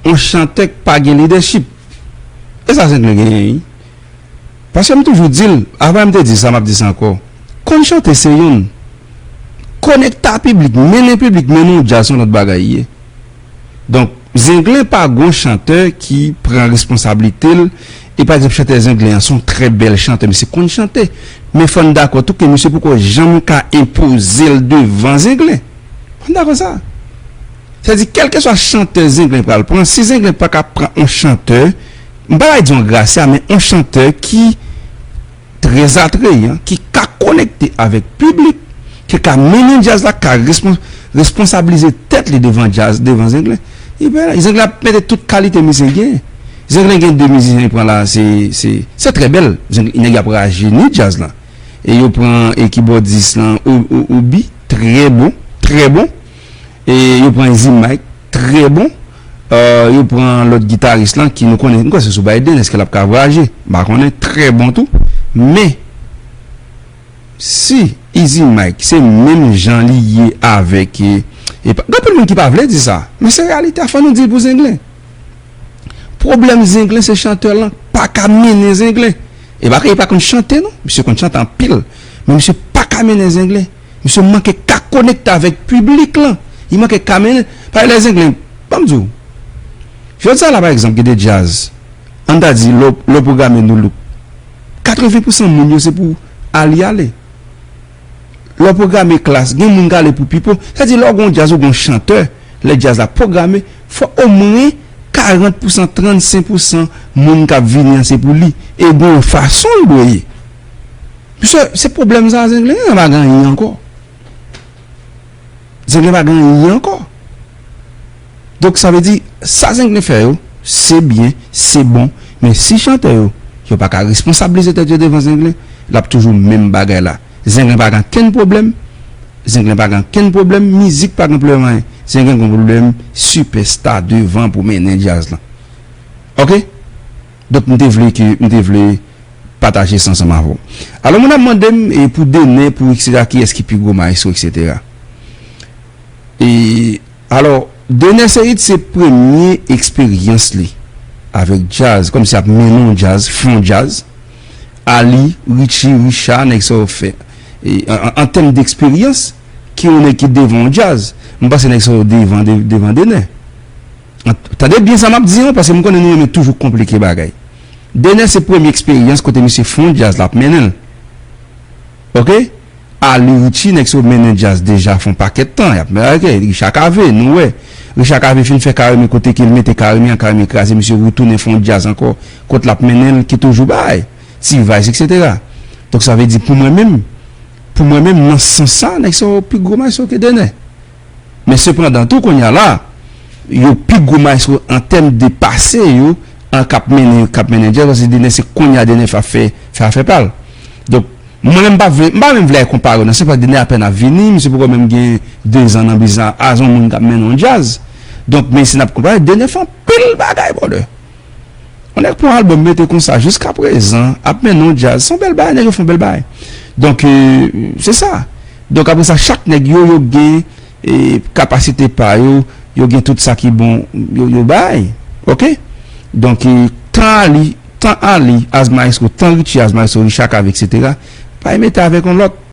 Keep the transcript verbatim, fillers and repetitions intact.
yon chantè k pa gen lidèchip. E sa Zenglen genyen, wi. Paske m toujou di l, avan m te di sa, m ap di sa ankò. Konn chante se youn. Konekte a piblik, mennen piblik, mennen yon djaz, se yon lòt bagay li ye. Donk, Zenglen pa gon chantè ki pran responsablite l. E pa egzanp, chantè Zenglen an se yon trè bèl chantè, misye konn chante. Men fò n dakò tou ke misye poko janm ka enpoze l devan Zenglen. Fò n dakò sa. Sa di, kèlkeswa chantè Zenglen pral pran, si Zenglen pa ka pran yon chantè, m pa pral di yon grasya, men yon chantè ki trè atreyan, ki ka konekte avèk piblik, ki ka mennen djaz la, ka respon-, responsablize tèt li devan djaz, devan Zenglen. Li pa la, Zenglen ap mete tout kalite mizisyen gen. Zenglen gen de mizisyen li pran la, se, se, se trè bèl. Zenglen, nèg y ap rajeuni djaz la. E yo pran e kibòdis lan, O-, O-, Obi, trè bon, trè bon. E yo pran Easy Mike, trè bon. Euh, yo pran lòt gitaris lan ki nou konnen, m kwè se sou Biden, èske l ap ka vwaje? M pa konnen, trè bon tou. Men, si Easy Mike se menm jan li ye avèk, e, e pa, gen anpil moun ki pa vle di sa, men se reyalite a, fò nou di l pou Zenglen. Pwoblèm Zenglen se chantè lan pa ka mennen Zenglen. E pa ke li pa konn chante non, misye konn chante anpil, men misye pa ka mennen Zenglen. Misye manke ka konekte avèk piblik lan. Li manke ka mennen. Paske lè Zenglen, ban m di w, jodi a la pa egzanp, gen de djaz, ann ta di, lè w, lè w pwograme Nu Look, katreven pousan moun yo se pou Ali ale. Lè w pwograme Klass, gen moun k ale pou Pipo. Sa di lè w gen yon djaz ou gen yon chantè, lè djaz la pwograme, fò omwen karant pousan, trannsenk pousan moun k ap vini an se pou li. E gen yon fason l dwe ye. Misye, se pwoblèm sa Zenglen gen, pa gen anyen ankò. Zenglen pa gen anyen ankò. Donk, sa vle di, sa Zenglen fè yo, se byen, se bon, men si chantè yo, yo pa ka responsablize tèt yo devan Zenglen, l ap toujou menm bagay la. Zenglen pa gen kenn pwoblèm, Zenglen pa gen kenn pwoblèm, mizik pa gen pwoblèm anyen. Zenglen gen pwoblèm sipèsta devan pou mennen djaz lan. Oke? Donk, m te vle ke, m te vle pataje sa ansanm avè w. Alò, moun ap mande m, e pou Dener, pou et cetera, kiyès ki pi gwo maestro, et cetera. E, alò, Dener Ceide se premye eksperyans li avèk djaz, kòmsi ap mennen yon djaz, fè yon djaz. Ali, Richie, Richard, nèg sa yo fè. E, an, an, an tèm d'eksperyans, ki yon nèg ki devan yon djaz, m panse nèg sa yo devan, de-, devan Dener. An, tande byen sa m ap di an, paske m konnen nou renmen toujou konplike bagay. Dener se premye eksperyans kote misye fè yon djaz l ap mennen l. Oke? Ali Richie, nèg sa yo mennen djaz deja fè yon pakèt tan. Y ap, oke, Richard Cavé, nou wè. Richard Cavé fin fè Carême kote ke l mete Carême an, Carême kraze, misye retounen fè yon djaz ankò, kote l ap mennen l, ki toujou bay. T-Vice, et cetera. Donk, sa vle di pou mwen menm, pou mwen menm, nan sans sa, nèg sa yo pi gwo maestro ke Dener. Men sepandan tou, kounye a la, yo pi gwo maestro an tèm de pase yo, an k ap mennen, k ap mennen djaz, paske Dener se kounye a Dener ap fè, fè afè pa l. Donk, mwen menm m pa vle, m pa menm vle al konpare yo nan sans paske Dener apèn ap vini, misye poko menm gen dezan nan biznis la, as yon moun k ap mennen yon djaz. Donk, men si n ap konpare, Dener fè anpil bagay, brother. Yon nèg pran yon albòm mete konsa, jiskaprezan, ap mennen yon djaz. Se yon bèl bagay, nèg yo fè yon bèl bagay. Donk, euh, se sa. Donk, apre sa, chak nèg yo, yo gen, e, kapasite pa yo, yo gen tout sa ki bon, yo, yo bay. Oke? Donk, e, tan Ali, tan Ali, as maestro, tan Richie, as maestro, Richard Cavé, et cetera, pa mete avèk yon lòt.